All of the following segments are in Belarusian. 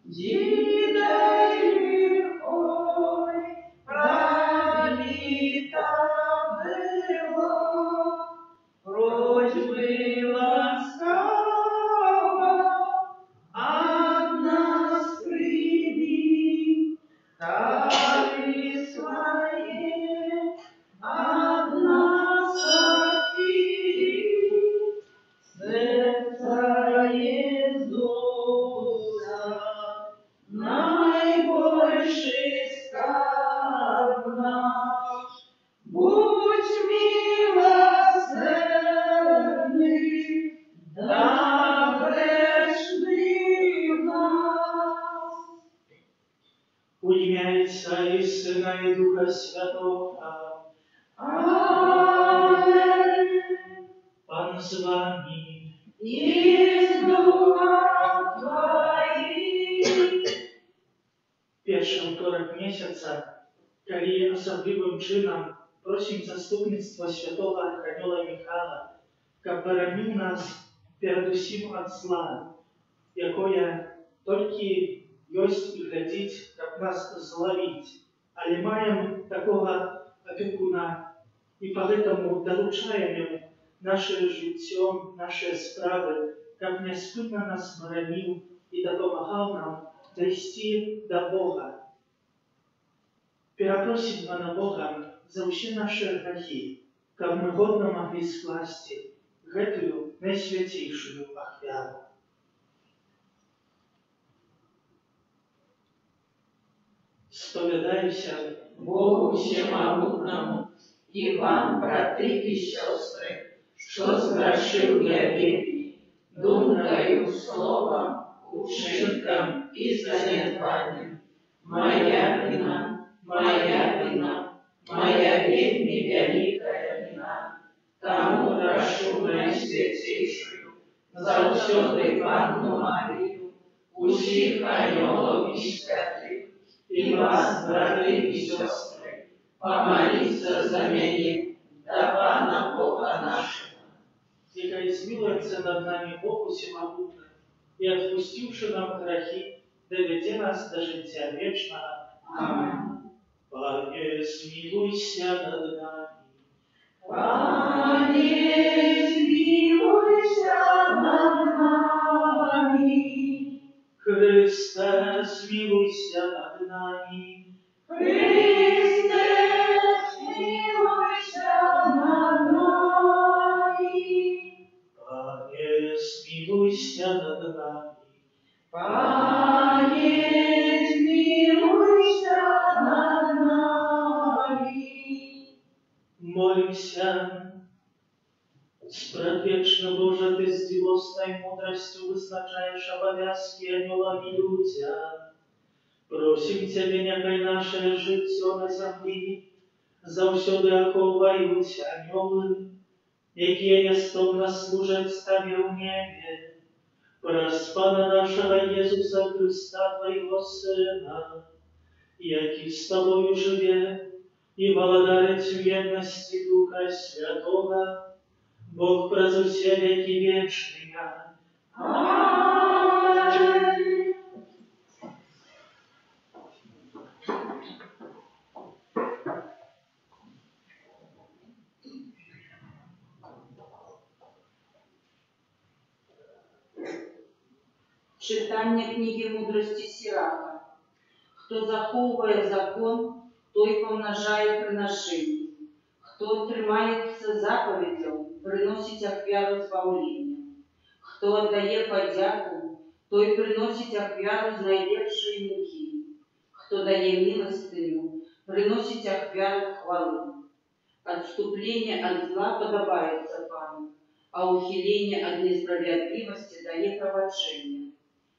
Дідай лихой, проліта была, просьбы ласкава ад нас прымі, дары свае ад нас адхілі, сэрца Езуса, найбольшы скарб наш, будзь міласэрны да грэшных нас. У імя Айца і Сына і Духа Святога. Амэн. Пан з вамі. І з духам тваім. Першы аўторак месяца, калі асаблівым чынам просім заступніцтва святога Арханёла Міхала, каб бараніў нас перадусім ад зла, якое толькі ёсць і глядзіць, каб нас злавіць. Але маем такога апекуна і пагэтаму даручаем яму наша жыццё, нашы справы, каб няспынна нас бараніў і дапамагаў нам дайсці да Бога. Перапросім Пана Бога за ўсе нашы грахі, каб мы годна маглі скласці гэтую найсвяцейшую ахвяру. Спавядаюся Богу ўсемагутнаму і вам, браты і сёстры, што зграшыў я вельмі, думкаю, словам, учынкам і занядбаннем. Мая віна, мая віна, мая вельмі вялікая віна. Таму прашу найсвяцейшую, заўсёды Панну Марыю, усіх анёлаў і святых, і вас, браты і сёстры, памаліцца за мяне да Пана Бога нашага. Няхай змілуецца над намі Бог усемагутны і, адпусціўшы нам грахі, давядзе нас да жыцця вечнага. Амэн. Пане, змілуйся над намі. Пане, змілуйся над намі. Хрысце, змілуйся над намі. Хрысце, змілуйся над намі. Пане, змілуйся над намі. Пане, змілуйся над намі. Молімся. Спрадвечна, Божа, Ты з дзівоснай мудрасцю вызначаеш абавязкі анёлам і людзям. Просім Цябе, няхай наша жыццё на зямлі заўсёды ахоўваюць анёлы, якія нястомна служаць Табе ў небе. Праз Пана нашага Езуса Хрыста, Твайго Сына, які з Табою жыве і валадарыць у еднасці Духа Святога, Бог праз усе векі вечныя. Амэн. Чытанне кнігі мудрасці Сіраха. Хто захоўвае закон, той памнажае прынашэнні. Хто трымаецца запаведзяў, прыносіць ахвяру збаўлення. Хто аддае падзяку, той прыносіць ахвяру з найлепшай мукі. Хто дае міластыню, прыносіць ахвяру хвалы. Адступленне ад зла падабаецца Пану, а ўхіленне ад несправядлівасці дае прабачэнне.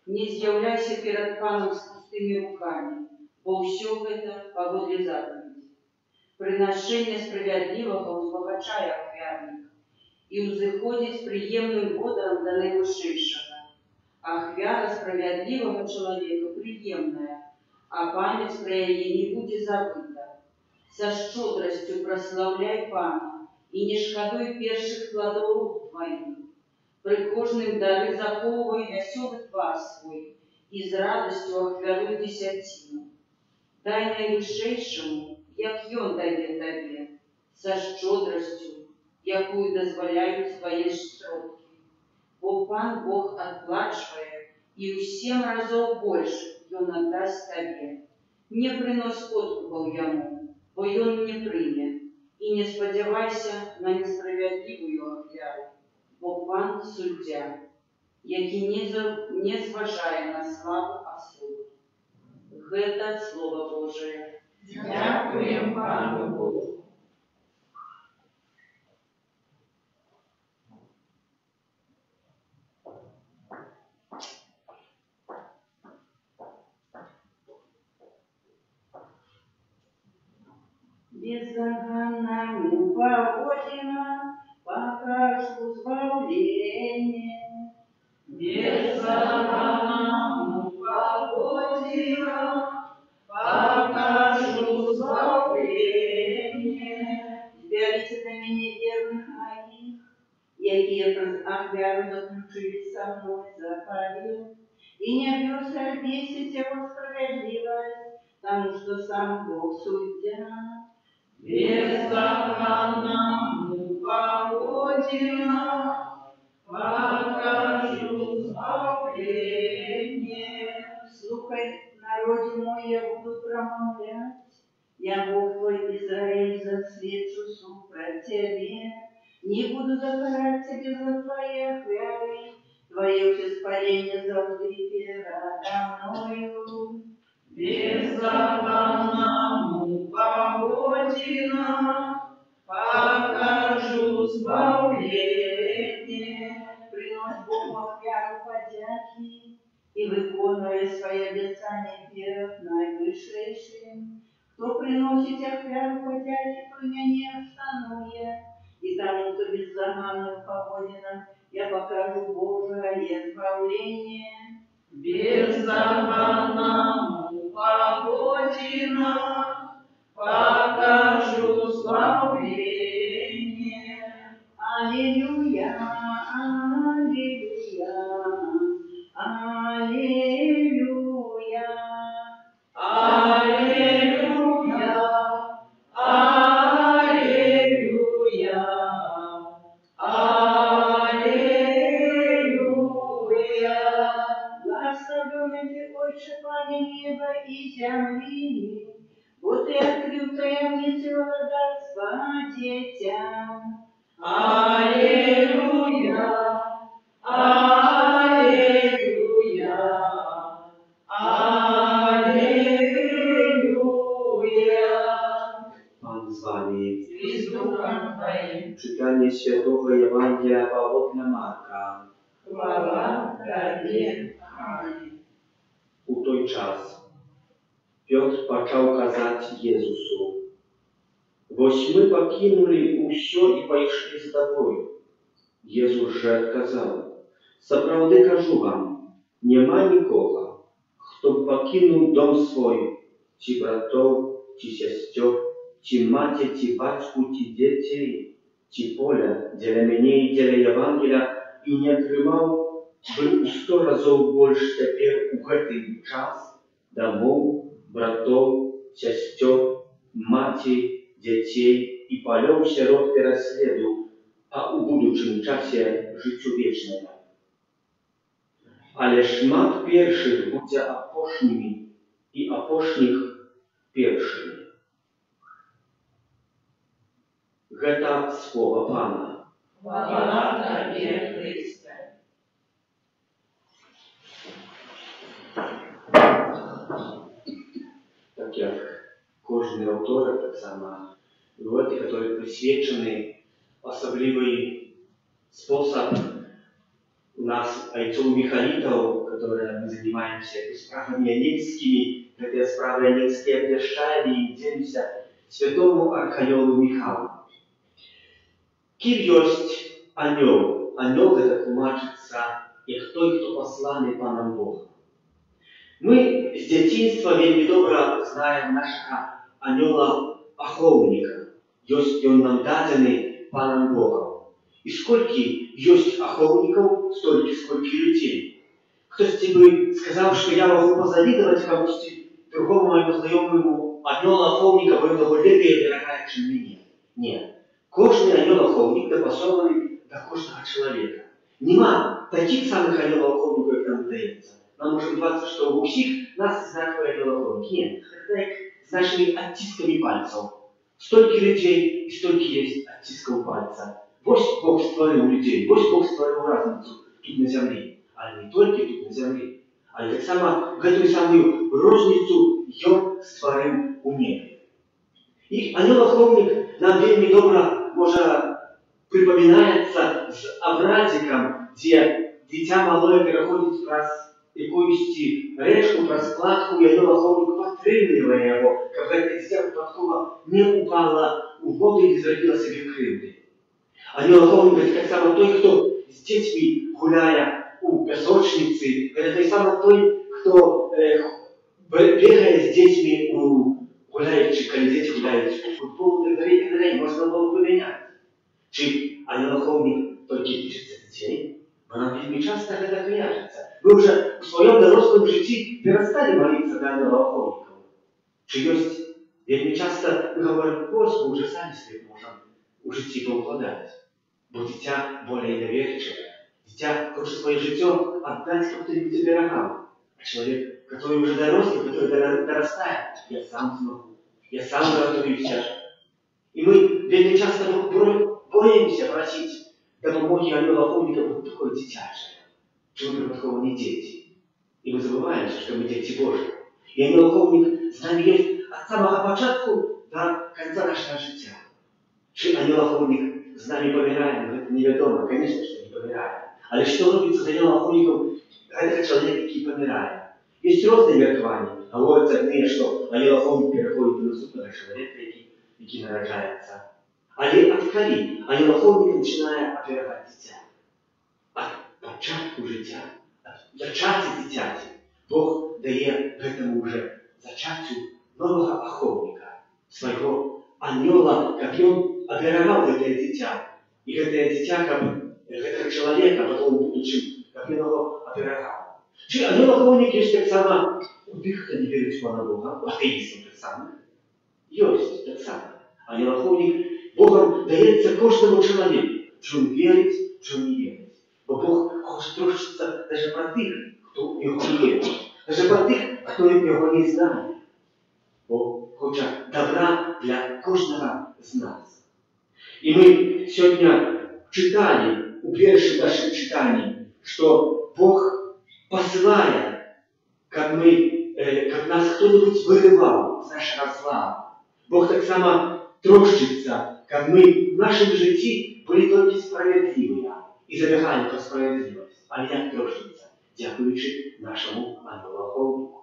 Не з'яўляйся перад Панам з пустымі рукамі, бо ўсё гэта паводле запаведзі. Прынашэнне справядлівага ўзбагачае ахвярнік і ўзыходзіць прыемным водарам да найвышэйшага. Ахвяра справядлівага чалавека прыемная, а памяць пра яе не будзе забыта. Са шчодрасцю праслаўляй Пана і не шкадуй першых пладоў рук тваіх. Пры кожным дары захоўвай вясёлы твар свой, і і з радасцю ахвяруй дзесяціну. Дай Найвышэйшаму, як Ён дае табе, са шчодрасцю, якую дазваляюць твае сродкі. Бо Пан Бог адплачвае, і ў 7 разоў больш Ён аддасць табе. Не прынось подкупаў яму, бо ён не прыме, і не спадзявайся на несправядлівую ахвяру, бо Пан суддзя, які не зважае на славу асобы. Гэта Слова Божае. Дзякуем Пану Богу. Беззаганнаму паводзінам пакажу збаўленне. Беззаганнаму паводзінам пакажу збаўленне. Збярыце да мяне верных маіх, якія праз ахвяру заключылі са мной запавет, і не б'юся бесіць яго справядлівасць, таму што сам Бог суддзя. Беззаганнаму паводзінам пакажу збаўленне. Слухай, народзе мой, я буду прамаўляць, я Бог твой, Ізраіль, засведчу супраць цябе. Не буду закараць цябе за твае ахвяры, твае ўсеспаленне заўжды перада мною. Беззаганнаму паводзінам пакажу збаўленне. Прынось Богу ахвяру падзякі і выконвай свае абяцанні перад Найвышэйшым. Хто прыносіць ахвяру падзякі, той мяне шануе, і таму, хто беззаганны ў паводзінах, я пакажу Божае збаўленне. Беззаганнаму паводзінам пакажу збаўленне. Алілуя, алілуя, алілуя. Алілуя, алілуя, алілуя. Благаслаўлёны Ты, Ойча, Пане неба і зямлі, бо Ты адкрыў таямніцы валадарства дзецям. Алілуя, алілуя, алілуя. Пан з вамі. І з духам тваім. Чытанне Святога Евангелля паводле Марка. Хвала Табе, Пане. У той час Пётр пачаў казаць Езусу: «Вось мы пакінулі ўсё і пайшлі за табою». Езус жа адказаў: «Сапраўды кажу вам, няма нікога, хто б пакінуў дом свой, ці братоў, ці сясцёр, ці маці, ці бацьку, ці дзяцей, ці поля дзеля мяне і дзеля Евангеля, і не атрымаў бы ў 100 разоў больш цяпер у гэты час дамоў, братоў, сясцёр, маці, дзяцей і палёў сярод пераследу, а ў будучым часе жыццю вечнага. Але шмат першых будзе апошнімі і апошніх першымі». Гэта слова Пана. Хвала Табе, Хрысце. Так як кожны аўторак, таксама гэты, который прысвечаны асаблівы спосаб у нас, айцоў міхалітаў, которые мы занимаемся справамі анельскімі, гэтыя справы анельскія абвяшчаем і дзелімся святому арханёлу Міхалу. Кім ёсць анёл? Анёл гэта тлумачыцца як той, хто пасланы Панам Богам. Мы з дзяцінства вельмі добра знаем нашага анёла-ахоўніка. Ёсць ён нам дадзены Панам Богам. І сколькі ёсць ахоўнікаў, столькі, сколькі людзей. Хтосьці бы сказаў, што я магу пазавідаваць камусьці другому майму знаёмаму анёла-ахоўніка, бо ён яго лепей аберагае, чым мяне. Не. Кожны анёл-ахоўнік дапасованы да кожнага чалавека. Нема такіх самых анёлаў-ахоўнікаў, як нам выдаецца. Нам можа выдавацца, што ва ўсіх нас аднакавыя анёл-ахоўнікі. Не, гэта як з нашымі адціскамі пальцаў. Столькі людзей і столькі ёсць адціскаў пальца. Вось Бог стварыў людзей, вось Бог стварыў разніцу тут на зямлі. Але не толькі тут на зямлі, але таксама гэтую самую розніцу ён стварыў у небе. І анёл-ахоўнік нам вельмі добра можа прыпамінаецца з абразікам, дзе дзіця малое пераходзіць праз якуюсьці рэчку, праз кладку, і анёл-ахоўнік падтрымлівае яго, каб гэтае дзіця выпадкова не упала ў воду і не зрабіла сабе крыўды. Анёл-ахоўнік гэта таксама той, хто з дзецьмі гуляе у пясочніцы, гэта той самы той, хто бегае з дзецьмі у гуляючы, калі дзеці гуляюць у футбол, так далей, так далей, можна было б вымяняць. Ці анёл-ахоўнік толькі тычыцца дзяцей? Бо нам вельмі часта гэта кажацца. Мы ўжо ў сваём дарослым жыцці перасталі маліцца да анёлаў-ахоўнікаў. Ці ёсць вельмі часта мы гаворым, вось мы ўжо самі сабе можам у жыцці паўкладаць. Бо дзіця болей даверчывае. Дзіця хоча сваё жыццё аддаць, каб хто-нибудь аберагаў. А чалавек, который уже дарослы, который дарастае, я сам смогу, я сам ратуюся. І мы вельмі часта боимся просить дапамогі анёла-ахоўніка, бо такое дзіцячае. Чым мы прыпадкова не дзеці. І мы забываемся, што мы дзеці Божыя. І анёл-ахоўнік з намі ёсць ад самага пачатку да канца нашага жыцця. Ці анёл-ахоўнік з намі памірае, гэта невядома, конечно, што не памірае. Але што робіцца з анёлам-ахоўнікам гэтага чалавека, які памірае? Ёсць розныя меркаванні. Гавораць адныя, што анёл-ахоўнік пераходзіць да наступнага чалавека, які нараджаецца. Але ад калі анёл-ахоўнік пачынае аберагаць дзіця? Ад пачатку жыцця, ад зачацця дзіцяці. Бог дае гэтаму уже зачаццю новага ахоўніка, свайго анёла, каб ён аберагаў гэтае дзіця. І гэтае дзіця, каб гэтага чалавека, потом у будучым, каб ён яго аберагаў. Ці анёл-ахоўнік ёсць таксама у тых, хто не верыць у Пана Бога, у атэістаў таксама? Ёсць таксама. Анёл-ахоўнік Богам даецца кожнаму чалавеку, ці ён верыць, ці ён не верыць. Бо Бог хоча трошчыцца даже пра тых, хто ў яго не верыць, даже пра тых, хто яго не знае. Бо хоча добра для кожнага з нас. І мы сёння чыталі у першым нашым чытанні, што Бог пасылае, каб нас хто-нибудь вырываў з нашага зла. Бог таксама трошчыцца, каб мы в нашым жыцці былі толькі справядлівыя і забягалі пра справядлівасць. Але як трошчыцца? Дзякуючы нашаму анёлу-ахоўніку.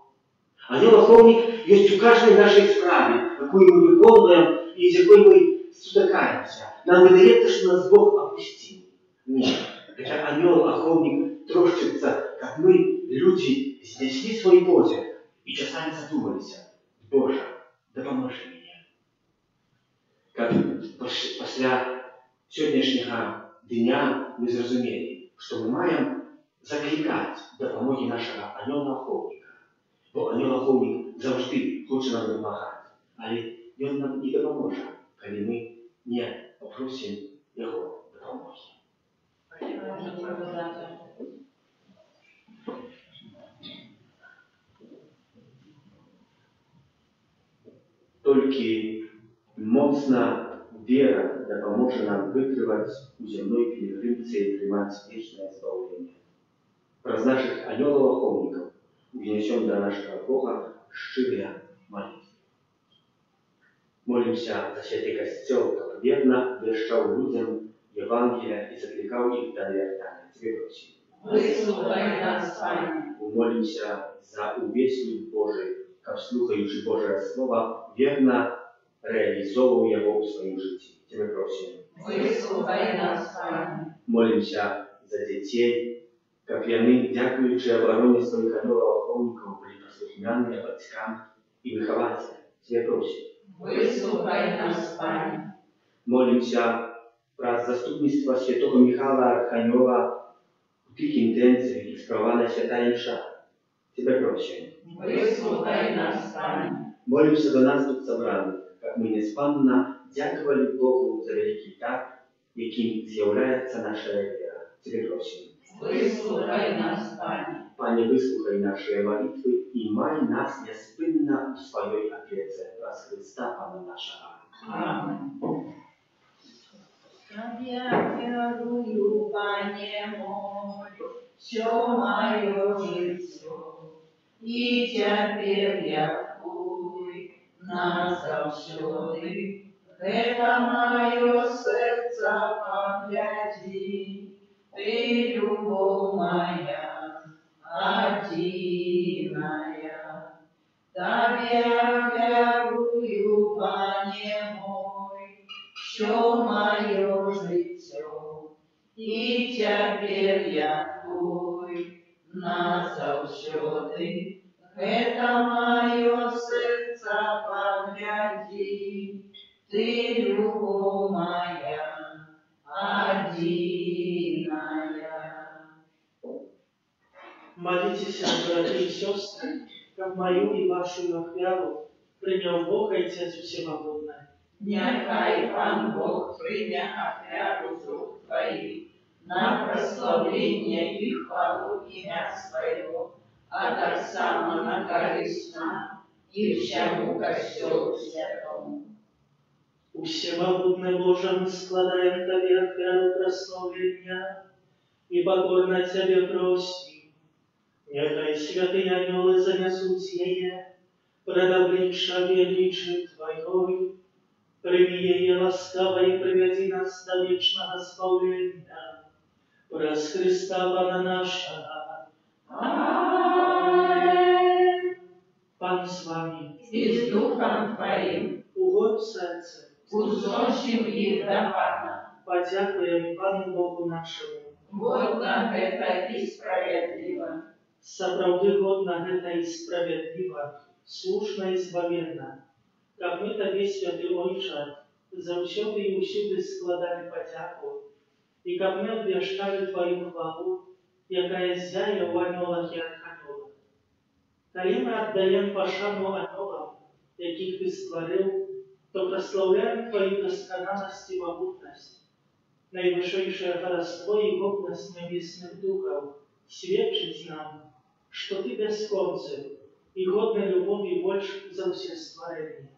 Анёл-ахоўнік ёсць у кожнай нашай справе, якую мы выконваем і з якой мы сутыкаемся. Нам выдаецца, што нас Бог апусціў. Не, гэта анёл-ахоўнік трошчыцца, каб мы, людзі, знеслі свой позірк і часамі задумаліся: Божа, дапаможы мне. Каб пасля сённяшняга дня мы зразумелі, што мы маем заклікаць дапамогі нашага анёла-ахоўніка. Бо анёл-ахоўнік заўжды хоча нам дапамагаць, але ён нам не дапаможа, калі мы не папросім яго дапамогі. Толькі моцна вера дапаможа нам вытрываць у зямной пілігрымцы і атрымаць вечнае збаўленне. Праз нашых анёлаў-ахоўнікаў узнесём да нашага Бога шчырыя малітвы. Молімся за святы Касцёл, каб верна вяшчаў людзям Евангелія і заклікаў іх да навяртання. Цябе просім. Выслухай нас, Пане. Молімся за увесь люд Божы, каб, слухаючы Божае Слова, верна рэалізоўваў яго ў сваім жыцці. Цябе просім. Выслухай нас, Пане. Молімся за дзяцей, каб яны, дзякуючы абароне сваіх анёлаў-ахоўнікаў, былі паслухмяныя бацькам і выхавацелям. Цябе просім. Выслухай нас, Пане. Молімся праз заступніцтва святога Міхала Арханёла у тых інтэнцыях, якіх справавана святая Імша. Цябе просім. Выслухай нас, Пане. Молімся за нас тут сабраных, каб мы няспынна дзякавалі Богу за вялікі дар, якім з'яўляецца наша вера. Цябе просім. Выслухай нас, Пане. Пане, выслухай нашы малітвы і май нас няспынна ў сваёй апецы. Праз Хрыста, Пана нашага. Амэн. Табе ахвярую, Пане мой, усё маё жыццё, і цяпер я Твой назаўсёды. Гэта маё сэрца паглядзі, ты любоў мая адзіная. Табе ахвярую, Пане мой, усё маё жыццё, і цяпер я Твой назаўсёды. Гэта маё сэрца паглядзі, ты любоў мая адзіная. Маліцеся, браты і сёстры, каб маю і вашу ахвяру прыняў Бог Айцец Усемагутны. Няхай Пан Бог прыме ахвяру з рук Тваіх на праслаўленне і хвалу імя Свайго, а таксама на карысць нам і ўсяму Касцёлу святому. Усемагутны Божа, мы складаем Табе ахвяру праслаўлення і пакорна Цябе просім. Няхай святыя анёлы занясуць яе пред аблічча велічы Тваёй. Прымі яе ласкава і прывядзі нас да вечнага збаўлення. Праз Хрыста Пана нашага. Амэн. Пан з вамі. І з духам Тваім. Угору сэрцы. Узносім іх да Пана. Падзякуем Пану Богу нашаму. Годна гэта і справядліва. Сапраўды годна гэта і справядліва, слушна і збавенна, каб мы Табе, святы Ойча, заўсёды і ўсюды складалі падзяку, і каб мы абвяшчалі Тваю хвалу, якая ззяе ў анёлах і арханёлах. Калі мы аддаем пашану анёлам, якіх Ты стварыў, то праслаўляем Тваю дасканаласць і магутнасць, найвышэйшае хараство і годнасць нябесных духаў сведчыць нам, што Ты бясконцы і годны любові больш за ўсе стварэнні.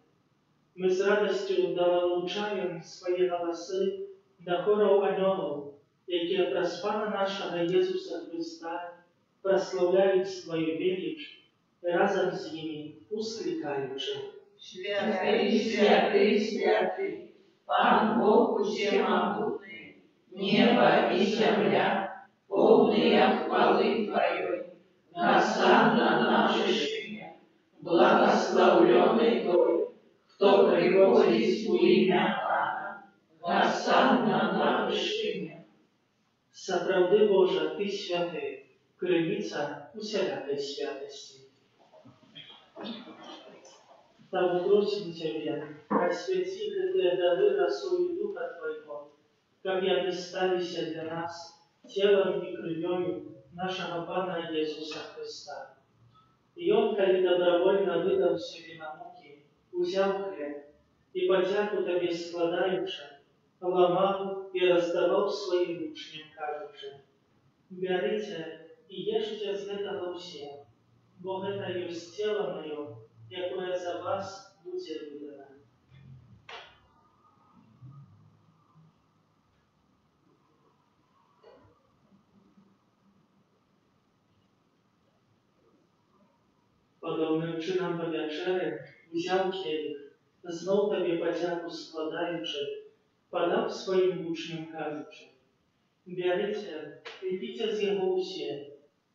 Мы з радасцю далучаем свае галасы да хораў анёлаў, якія праз Пана нашага Езуса Хрыста праслаўляюць Тваю веліч, разам з імі усклікаючы. Святы, святы, святы, Пан Бог усемагутны, неба і зямля, поўныя хвалы Тваёй, Гасанна на вышыні, благаслаўлёны той, хто прыходзіць у імя Пана, Гасанна на вышыні. Сапраўды, Божа, Ты святы, крыніца усялякай святасці. Таму просім Цябе, асвяці гэтыя дары расою Духа Твайго, каб яны сталіся для нас целам і крывёю нашага Пана Езуса Хрыста. Ён, калі добравольна выдаў сябе на мукі, узяў хлеб і, падзяку Табе складаючы, ламаў і раздаваў сваім вучням, кажучы: «Бярыце і ешце з гэтага ўсе, бо гэта ёсць цела маё, якое за вас будзе выдана». Падобным чынам па вячэры узяў келіх, зноў Табе падзяку складаючы, падаў сваім вучням, кажучы: «Бярыце і піце з яго ўсе,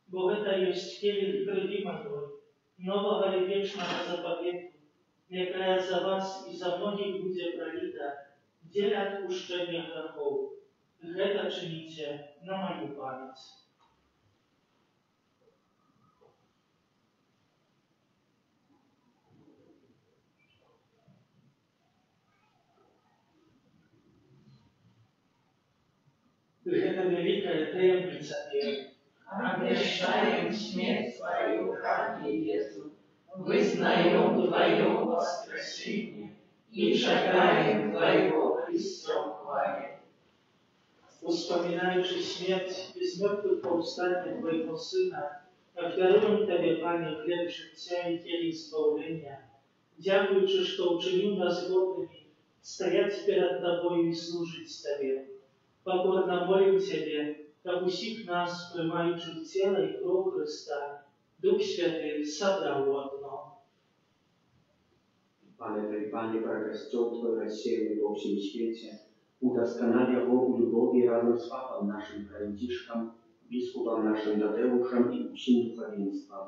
бо гэта ёсць келіх крыві маёй, новага і вечнага запавету, якая за вас і за многіх будзе праліта дзеля адпушчэння грахоў. Гэта чыніце на маю памяць». Гэта вялікая таямніца веры. Обещаем смерть Твою, Пане Иису, вызнаем Твое воскресение и чекаем Твоего Христом хвале. Успоминаючи смерть и з мёртвых паўстанне Твайго Сына, ахвяруем Табе, Пане, хлеб жыцця і келіх збаўлення, дзякуючы, што ўчыніў нас годнымі стаяць перад Табою і служыць Табе. Пакорна молім Цябе, каб усіх нас, прымаючых Цела і Кроў Хрыста, Дух Святы сабраў у адно. Памятай, Пане, пра Касцёл Твой рассеяны па ўсім свеце, удасканаль яго ў любові разам з папам нашым Францішкам, біскупам нашым Тадэвушам і ўсім духавенствам.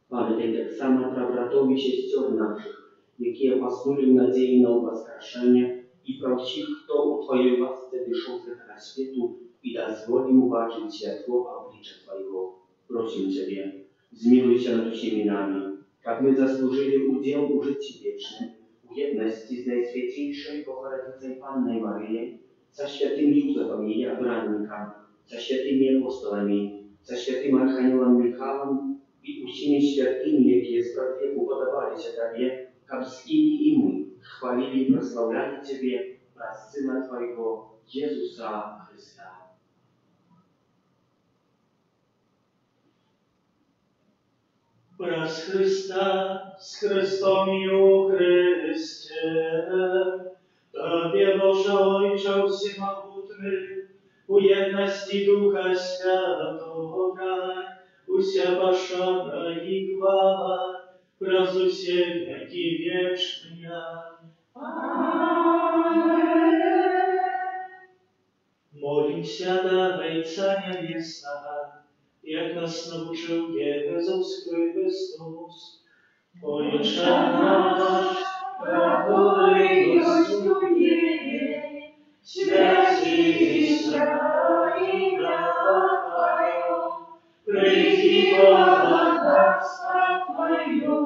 Памятай таксама пра братоў і сясцёр нашых, якія паснулі ў надзеі на ўваскрашэнне, і пра ўсіх, хто ў Тваёй ласцы адышоў з гэтага свету і дазволь ім убачыць святло аблічча Твайго. Просім Цябе, змілуйся над усімі намі, каб мы заслужылі ўдзел у жыцці вечным, у еднасці з Найсвяцейшай Богородицей Паннай Марыяй, са святым Юзафам, яе абраннікам, са святымі апосталамі, са святым Арханёлам Міхалам і усімі святымі, якія спрадвеку падабаліся Табе, каб з імі і мы хвалілі і праслаўлялі Цябе праз Сына Твайго, Езуса Хрыста. Праз Хрыста, з Хрыстом і ў Хрысце, Табе, Божа Ойча ўсемагутны, у еднасці Духа Святога, уся пашана і хвала праз усе вякі вечныя. Амэн. Молімся да Айца Нябеснага, як нас навучыў Езус Хрыстус. Ойча наш, который ёсць у небе, свяціся імя Тваё, прыйдзі валадарства Тваё,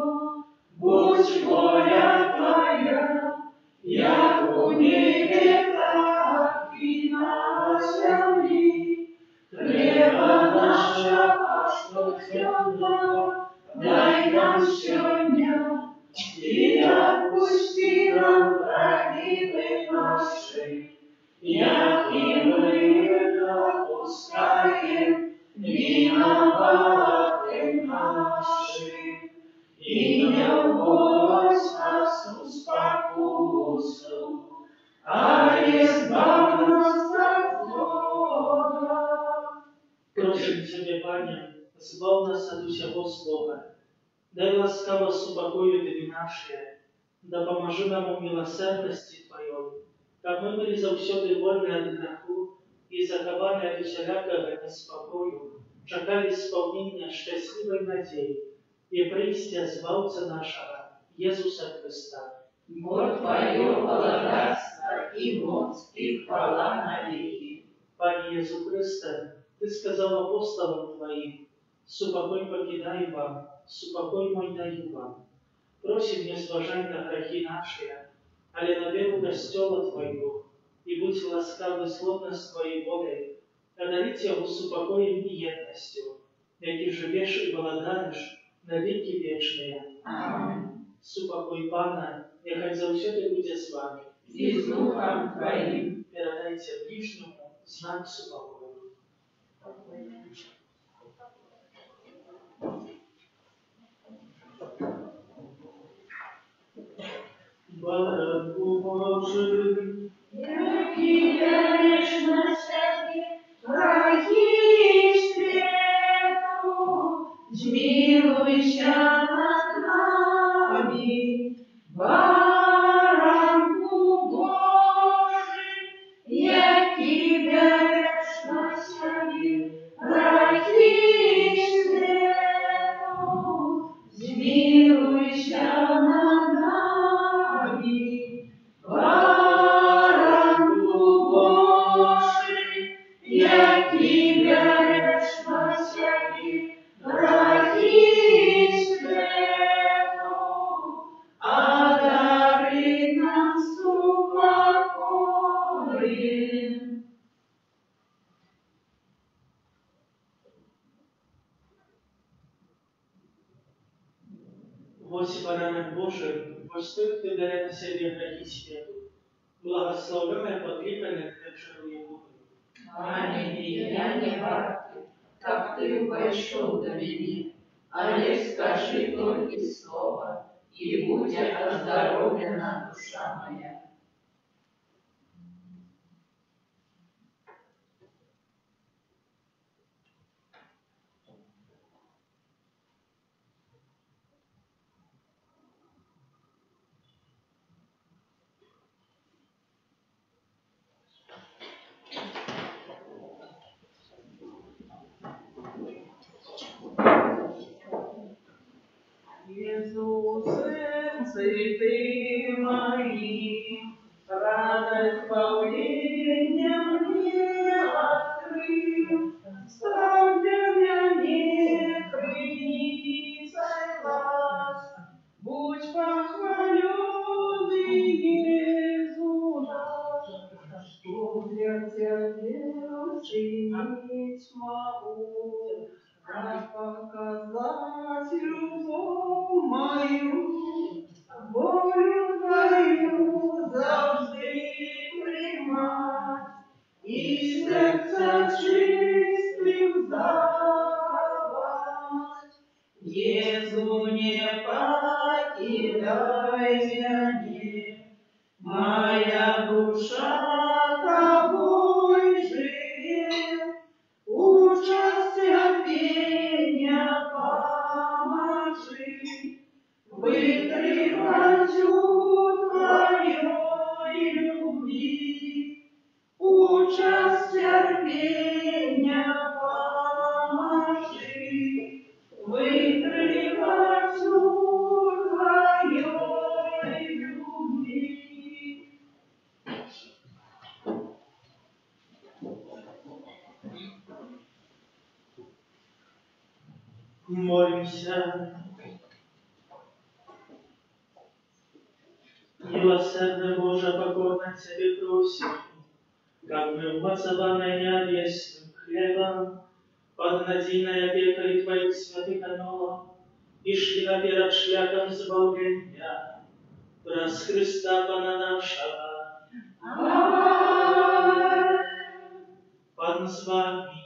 будзь воля Твая, як у небе, так і на зямлі. Хлеба нашага штодзённага дай нам сёння, і адпусці нам правіны нашы, як і мы адпускаем вінаватым нашым. І не ўводзь нас у спакусу, але збаў нас ад злога. Просім Цябе, Пане, збаў нас ад усяго злога. Дай ласкава супакою дні нашыя, дапамажы нам у міласэрнасці Тваёй, каб мы былі заўсёды вольны ад граху і захаваны ад усялякага неспакою, чакалі спаўнення шчаслівай надзеі і прыйсця Збаўцы нашага, Езуса Хрыста. Бо Тваё валадарства і моц, і хвала навекі. Пане Езу Хрысце, Ты сказаў апосталам Тваім: «Супакой пакідаю вам, супакой мой даю вам». Просім, не зважай на грахі нашыя, але на веру Касцёла Твайго, і будзь ласкавы згодна з Тваёй воляй, адарыць яго супакоем і еднасцю, які жывеш і валадарыш на векі вечныя. Амэн. Супакой Пана няхай заўсёды будзе з вамі. І з духам Тваім. Перадайце бліжняму знак супакою. Баранку Божы, Які бярэш на сябе грахі свету, змілуйся над намі. Баранку Божы, які бярэш на сябе грахі свету, змілуйся над намі. Баранку Божы, які бярэш на сябе грахі свету, адарыць Вось Баранак Божы, вось той, хто бярэ на сябе грахі свету. Благаслаўлёныя пакліканыя на вячэру Ягоную. Пане, я не варты, каб ты ўвайшоў да мяне, але скажы толькі слова, і будзе аздароўлена душа мая. Езу, сэрцы ты маім, радасць збаўлення мне адкрыў, стаў для мяне крыніцай ласк. Будзь пахвалёны, Езу наш, што для цябе ўчыніць магу, каб паказаць любоў маю, волю тваю заўжды прымаць і сэрца чыстым захаваць. Езу, не пакідай мяне, мая душа табой жыве, у час цярпення памажы, вытрымаць у тваёй любві, у час цярпення памажы, вытрымаць у тваёй любві. Молімся. Міласэрны Божа, пакорна Цябе просім, каб мы, умацаваныя нябесным хлебам, пад надзейнай апекай Тваіх святых анёлаў, ішлі наперад шляхам збаўлення, праз Хрыста Пана нашага. Амэн. Пан з вамі.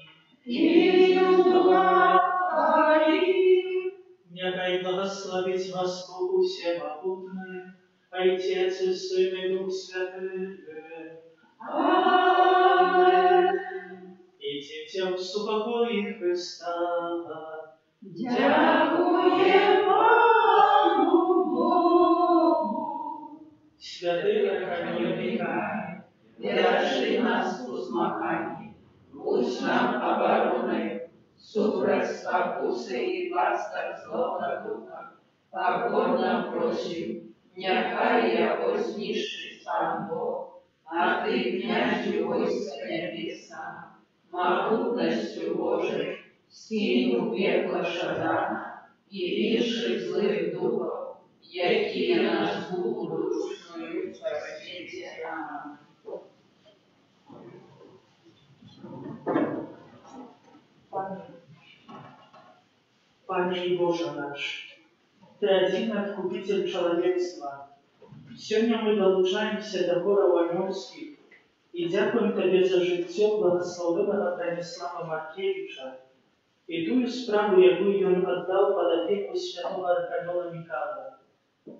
І з духам тваім. Няхай благаславіць вас Бог усемагутны, Айцец і Сын і Дух Святы. Амэн. Ідзіце ў супакоі Хрыста. Дзякуем Пану Богу. Святы Арханёл Міхаіл, Беражы нас у змаганні, будзь нам абаронай супраць спакусы і пастак злога духа. Пакорна просім, няхай яго знішчыць Пан Бог, а ты, князю войска нябеснага, магутнасцю Божай, скінь у пекла шатана і іншых злых духаў, якія на згубу душ снуюць па свеце. Амэн. Пане і Божа наш, Ты адзін адкупіцель чалавецтва. Сёння мы далучаемся да хораў анёльскіх і дзякуем Табе за жыццё благаслаўлёнага Браніслава Маркевіча і тую справу, якую ён аддаў пад апеку святога Арханёла Міхаіла.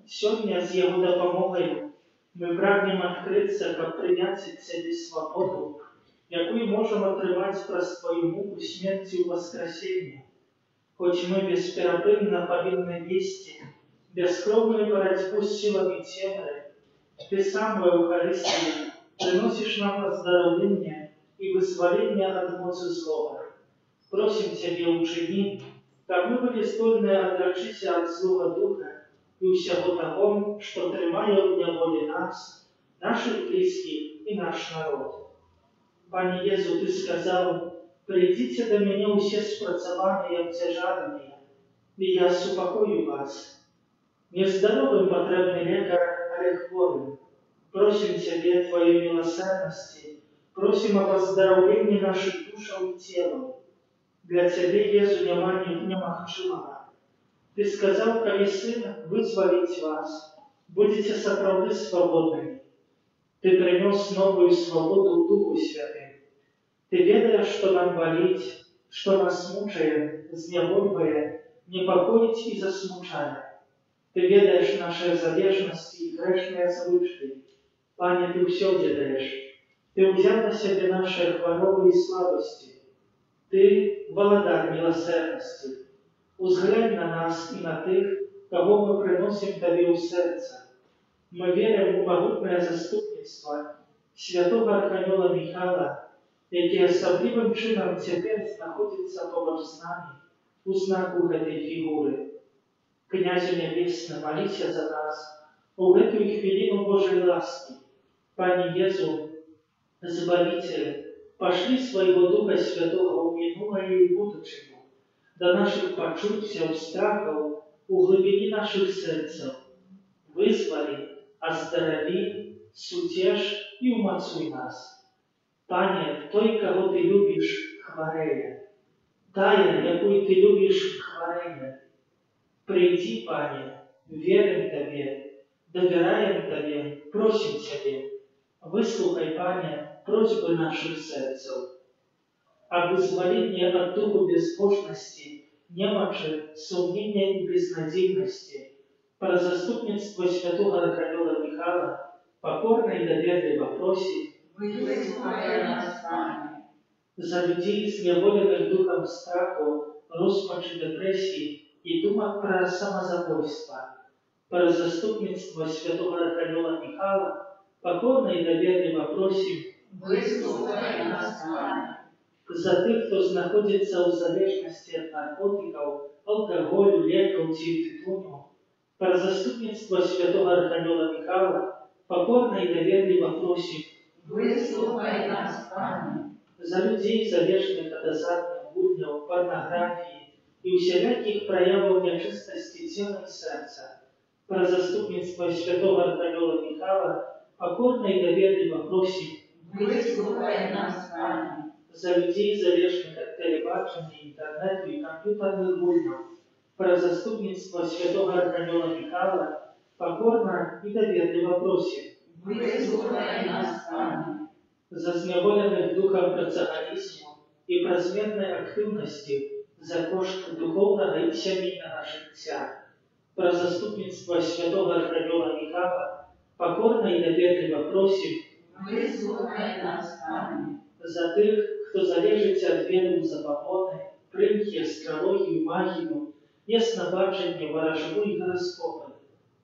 Сёння з яго дапамогай мы прагнем адкрыцца, каб прыняць ад Цябе свабоду, якую можам атрымаць праз Тваю муку смерці ў уваскрасенне. Хоць мы бесперапынна павінны весці бяскроўную барацьбу з сіламі цемры, Ты сам у Эўхарыстыі прыносіш нам аздараўленне і вызваленне ад моцы злога. Просім Цябе, учыні, каб мы былі здольныя адрачыся ад злога духа і ўсяго таго, што трымае ў няволі нас, нашых блізкіх і наш народ. Пане Езу, Ты сказаў: «Прыйдзіце да мяне ўсе спрацаваныя і абцяжараныя, і я супакою вас». Нездаровым патрэбны лекар, але хворым. Просім Цябе Тваёй міласэрнасці, просім аб аздараўленні нашых душаў і целаў. Для Цябе, Езу, няма немагчымага. Ты сказаў, калі Сын вызваліць вас, будзеце сапраўды свабоднымі. Ты прынёс новую свабоду ў Духу Святым. Ты ведаеш, што нам баліць, што нас мучае, знявольвае, непакоіць і засмучае. Ты ведаеш нашыя залежнасці і грэшныя звычкі. Пане, Ты ўсё ведаеш. Ты ўзяў на сябе нашыя хваробы і слабасці. Ты валадар міласэрнасці. Узглянь на нас і на тых, каго мы прыносім Табе ў сэрца. Мы верым у магутнае заступніцтва святога Арханёла Міхала, які асаблівым чынам цяпер знаходзіцца побач з намі у знаку гэтай фігуры. Князю Нябесны, маліся за нас у гэтую хвіліну Божай ласкі. Пане Езу, Збавіцель, пашлі свайго Духа Святога ў мінулае і ў будучыню, да нашых пачуццяў, страхаў, у глыбіні нашых сэрцаў. Вызвалі, аздараві, суцеш і ўмацуй нас. Пане, той, каго Ты любіш, хварэе. Тая, якую Ты любіш, хварэе. Прыйдзі, Пане, верым Табе, давяраем Табе, просім Цябе. Выслухай, Пане, просьбы нашых сэрцаў. Аб вызваленні ад духу бязбожнасці, немачы, сумнення і безнадзейнасці, праз заступніцтва святога Арханёла Міхала пакорна і даверліва просім. Выслухай нас, Пане. За людзей, зняволеных духам страху, роспачы, дэпрэсіі і думак пра самазабойства, праз заступніцтва святога Арханёла Міхала пакорна і даверліва просім. Выслухай нас, Пане. За тых, хто знаходзіцца ў залежнасці ад наркотыкаў, алкаголю, лекаў ці тытуню, праз заступніцтва святога Арханёла Міхала пакорна і даверліва просім. Выслухай нас, Пане. За людзей, залежных ад азартных гульняў, парнаграфіі і ўсялякіх праяваў нячыстасці цела і сэрца, праз заступніцтва святога Арханёла Міхала пакорна і даверліва просім. Выслухай нас, Пане. За людзей, залежных ад тэлебачання, інтэрнэту і камп'ютарных гульняў, праз заступніцтва святога Арханёла Міхала пакорна і даверліва просім. Выслухай нас, Пане. За зняволеных духам працагалізму і празмернай актыўнасці за кошт духоўнага і сямейнага жыцця, праз заступніцтва святога Арханёла Міхала пакорна і даверліва просім. Выслухай нас, Пане. За тых, хто залежыць ад веры ў забабоны, прымхі, астралогію, магію, яснабачанне, варажбу і гараскопы,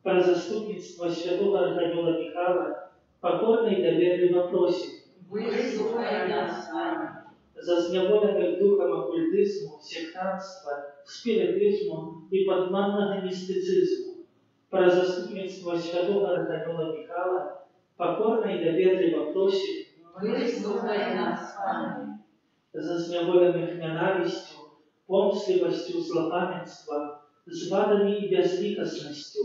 праз заступніцтва святога Арханёла Міхала пакорна і даверліва просім. Выслухай нас, Пане. За зняволеных духам акультызму, сектанцтва, спірытызму і падманнага містыцызму, праз заступніцтва святога Арханёла Міхала пакорна і даверліва просім. Выслухай нас, Пане. За зняволеных нянавісцю, помслівасцю, злапамяцтвам, звадамі і бязлітаснасцю,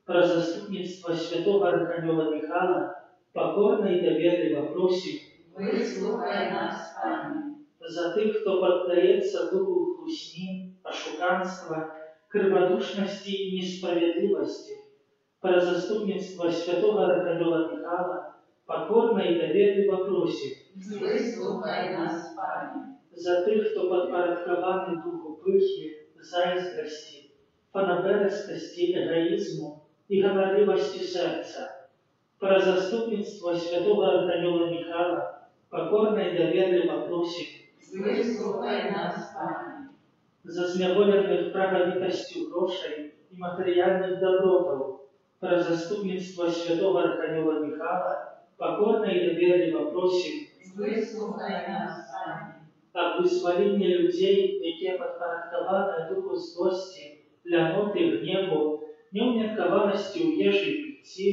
праз заступніцтва святога Арханёла Міхала пакорна і даверліва просім. Выслухай нас, Пане. За тых, хто паддаецца духу хлусні, ашуканства, крывадушнасці і несправядлівасці, праз заступніцтва святога Арханёла Міхала пакорна і даверліва просім. Выслухай нас, Пане. За тых, хто падпарадкаваны духу пыхі, зайздрасці, фанабэрыстасці, эгаізму і ганарлівасці сэрца, праз заступніцтва святога Арханёла Міхала пакорна і даверліва просім. Выслухай нас, Пане. За зняволеных прагавітасцю грошай і матэрыяльных дабротаў, праз заступніцтва святога Арханёла Міхала пакорна і даверліва просім. Выслухай нас, Пане. Аб вызваленні людзей, якія падпарадкаваны духу злосці, ляноты, гневу, неўмеркаванасці ў ежы і піцці,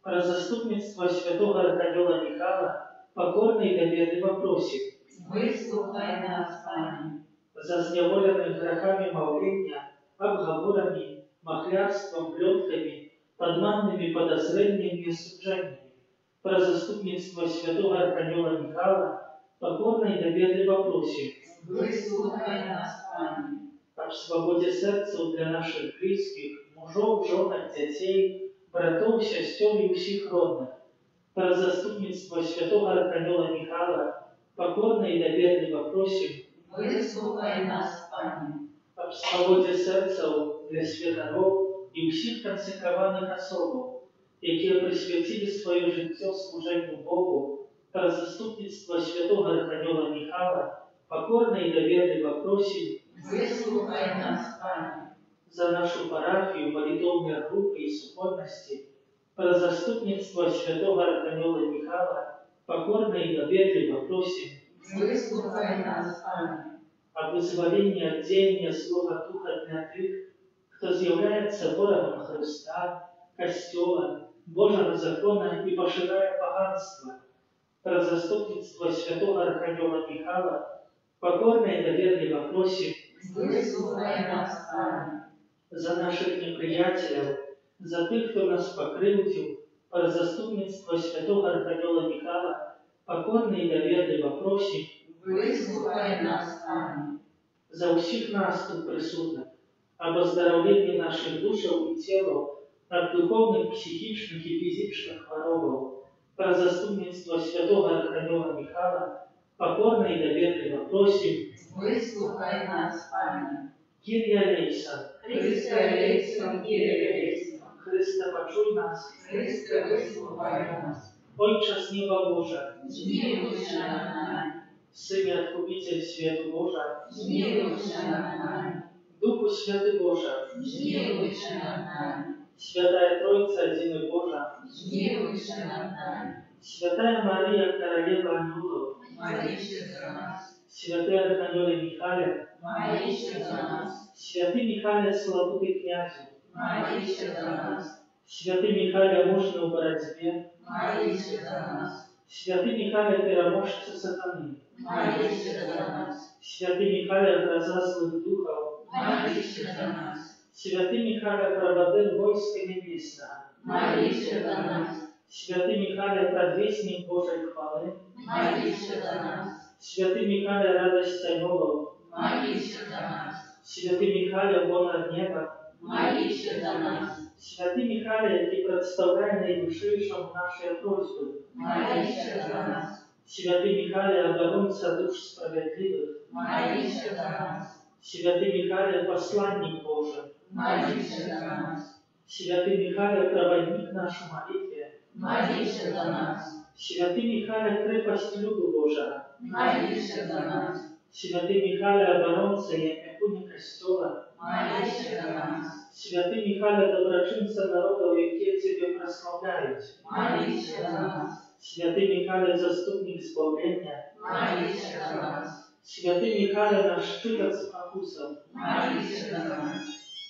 праз заступніцтва святога Арханёла Міхала пакорна і даверліва просім. Выслухай нас, Пане. За зняволеных грахамі маўлення, абгаворамі, махлярствам, плёткамі, падманнымі падазрэннямі і асуджэннямі, праз заступніцтва святога Арханёла Міхала пакорна і даверліва просім. Выслухай нас, Пане. Аб свабодзе сэрцаў для нашых блізкіх, мужоў, жонак, дзяцей, братоў, сясцёр і ўсіх родных, праз заступніцтва святога Арханёла Міхала, пакорна і даверліва просім. Выслухай нас, Пане. Аб свабодзе сэрцаў для святароў і ўсіх кансэкраваных асобаў, якія прысвяцілі сваё жыццё служэнню Богу, праз заступніцтва святога Арханёла Міхала, пакорна і даверліва просім. Выслухай нас, Пане. За нашу парафію, малітоўныя групы і супольнасці, праз заступніцтва святога Арханёла Міхала, пакорна і даверліва просім. Выслухай нас, Пане. Аб вызваленні ад дзеяння злога духа для тых, хто з'яўляецца ворагам Хрыста, Касцёла, Божага закона і пашырае паганства, праз заступніцтва святога Арханёла Міхала, пакорна і даверліва просім. Выслухай нас, Пане. За нашых непрыяцеляў, за тых, хто нас пакрыўдзіў, праз заступніцтва святога Арханёла Міхала, пакорна і даверліва просім. Выслухай нас, Пане. За ўсіх нас тут прысутных, аб аздараўленні нашых душаў і целаў ад духоўных, псіхічных і фізічных хваробаў, праз заступніцтва святога Арханёла Міхала, пакорна і даверліва просім. Выслухай нас, Пане. Кір'е элейсан. Хрысце элейсан, Кір'е элейсан. Хрысце, пачуй нас. Хрысце, выслухай нас. Ойча з неба Божа. Змілуйся над намі. Сыне Адкупіцель свету Божа. Змілуйся над намі. Духу Святы Божа. Змілуйся над намі. Святая Тройца, адзіны Божа. Змілуйся над намі. Святая Марыя, Каралева анёлаў. Маліся за нас. Святы Арханёле Міхале. Маліся за нас. Святы Міхале, славуты князю. Маліся за нас. Святы Міхале, мужны ў барацьбе. Маліся за нас. Святы Міхале, пераможца сатаны. Маліся за нас. Святы Міхале, граза злых духаў. Маліся за нас. Святы Міхале, правадыр войска нябеснага. Маліся за нас. Святы Міхале, прадвеснік Божай хвалы. Маліся за нас. Святы Міхале, радасць анёлаў. Маліся за нас. Святы Міхале, гонар неба. Маліся за нас. Святы Міхале, які прадстаўляе Найвышэйшаму нашыя просьбы. Маліся за нас. Святы Міхале, абаронца душ справядлівых. Маліся за нас. Святы Міхале, пасланнік Божы. Маліся за нас. Святы Міхале, праваднік наш у малітве. Маліся за нас. Святы Міхале, крэпасць люду Божага. Маліся за нас. Святы Міхале, абаронца і апякуне Касцёла. Маліся за нас. Святы Міхале, дабрачынца народаў, якія Цябе праслаўляюць. Маліся за нас. Святы Міхале, заступнік збаўлення. Маліся за нас. Святы Міхале, наш шчыт ад спакусаў. Маліся за нас.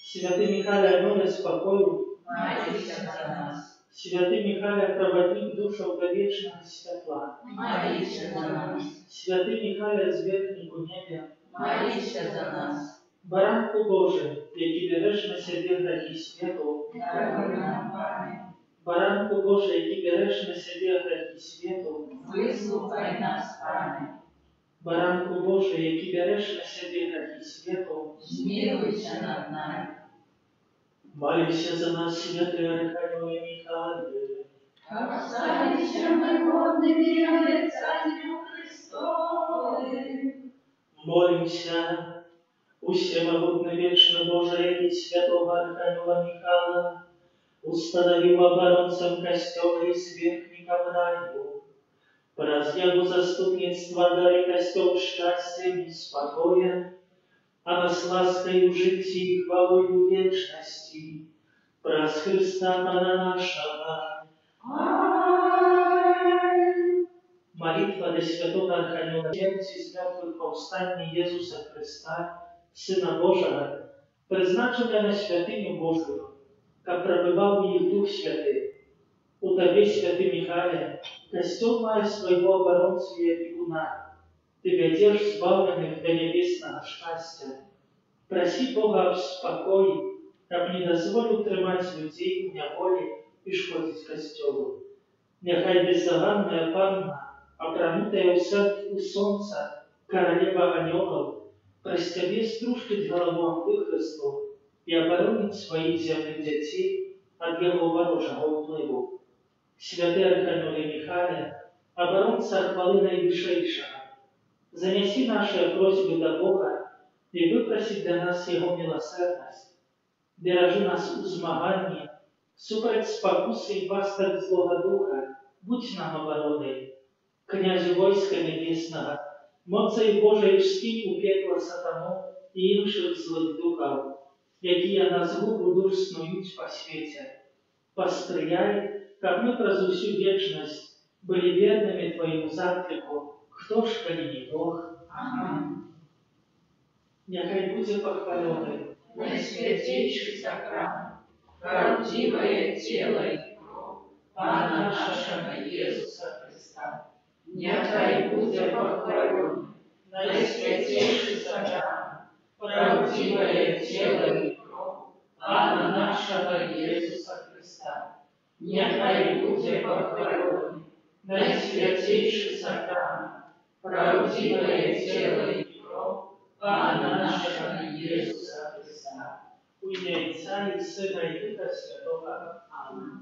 Святы Міхале, анёле спакою. Маліся за нас. Святы Міхале, праваднік душаў да вечнага святла. Маліся за нас. Святы Міхале, зверхнік у небе. Маліся за нас. Баранку Божы, які бярэш на сябе грахі свету. Даруй нам, Пане. Баранку Божы, які бярэш на сябе грахі свету. Выслухай нас, Пане. Баранку Божы, які бярэш на сябе грахі свету. Змілуйся над намі. Маліся за нас, святы Арханёле Міхале. Каб сталіся мы годнымі абяцанняў Хрыстовых. Молімся. Усемагутны вечны Божа, які святога Арханёла Міхала устанавіў абаронцам Касцёла і зверхнікам раю, праз яго заступніцтва адары Касцёл шчасцем і спакоем, а нас ласкай у жыцці і хвалой у вечнасці, праз Хрыста Пана нашага. Амэн. Малітва да святога Арханёла смерці з мёртвых паўстання Езуса Хрыста, Сына Божага, прызначаная на святыню Божую, каб прабываў у іх Дух Святы. У табе, святы Міхале, Касцёл мае свайго абаронцу і апекуна. Ты вядзеш збаўленых да нябеснага шчасця. Прасі Бога аб спакоі, каб не дазволіў трымаць людзей у няволі і шкодзіць Касцёлу. Няхай беззаганная Панна, апранутая ў сонца, каралева анёлаў, Праз Цябе струшчыць галаву Антыхрысту і абароніць сваіх зямных дзяцей ад яго варожага ўплыву. Святы Арханёле Міхале, абаронца хвалы Найвышэйшага, занясі нашыя просьбы да Бога і выпрасі для нас Яго міласэрнасць. Беражы нас у змаганні супраць спакусы і пастак злога духа, будзь нам абаронай. Князю войска нябеснага, моцай Божай скінь у пекла сатану і іншых злых духаў, якія на згубу душ снуюць па свеце. Паспрыяй, каб мы праз усю вечнасць былі вернымі Твайму закліку: хто ж, калі не Бог? Амэн. Няхай будзе пахвалёны Найсвяцейшы Сакрамант, праўдзівае Цела і Кроў Пана нашага Езуса Хрыста. Няхай будзе пахвалёны Найсвяцейшы Сакрамант, праўдзівае Цела і Кроў Пана нашага Езуса Хрыста. Няхай будзе пахвалёны Найсвяцейшы Сакрамант, праўдзівае Цела і Кроў Пана нашага Езуса Хрыста. У імя Айца і Сына і Духа Святога. Амэн.